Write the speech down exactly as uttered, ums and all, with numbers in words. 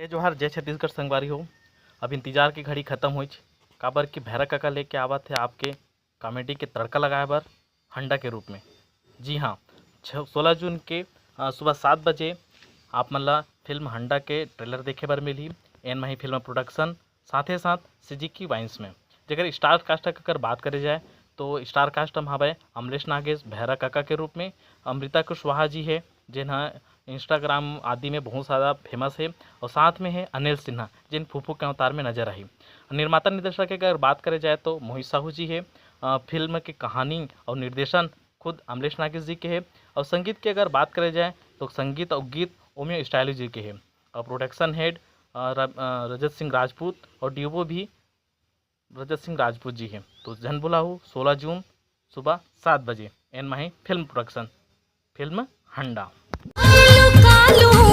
जय जोहार, जय छत्तीसगढ़ संगवारी हो। अब इंतजार की घड़ी खत्म होइच, काबर कि भैरा काका लेके आवत हे आपके कॉमेडी के तड़का लगाए बर हंडा के रूप में। जी हाँ, छ सोलह जून के अ, सुबह सात बजे आप मन ला फिल्म हंडा के ट्रेलर देखे बर मिलही। एन माही फिल्म प्रोडक्शन, साथे साथ सिजिकी वाइन्स में, जेकर स्टार कास्ट के अगर बात करे जाए तो स्टार कास्ट में हवय अमलेश नागेश भैरा काका के रूप में, अमृता कुशवाहा जी हे, जेन ह इंस्टाग्राम आदि में बहुत ज़्यादा फेमस हे, और साथ में हे अनिल सिन्हा, जेन फूफू के अवतार में नजर आही। निर्माता निर्देशक के अगर बात करे जाए तो मोहित साहू जी हे। अ, फिल्म के कहानी और निर्देशन खुद अमलेश नागेश जी के हे, और संगीत के अगर बात करे जाए तो संगीत और गीत ओमियो स्टाइलिश जी के हे, और प्रोडक्शन हेड अ, र-, अ, रजत सिंह राजपूत और डीओपी भी रजत सिंह राजपूत जी हे। तो झन भुलाहू, सोलह जून सुबह सात बजे एन माही फिल्म प्रोडक्शन, फिल्म हंडा।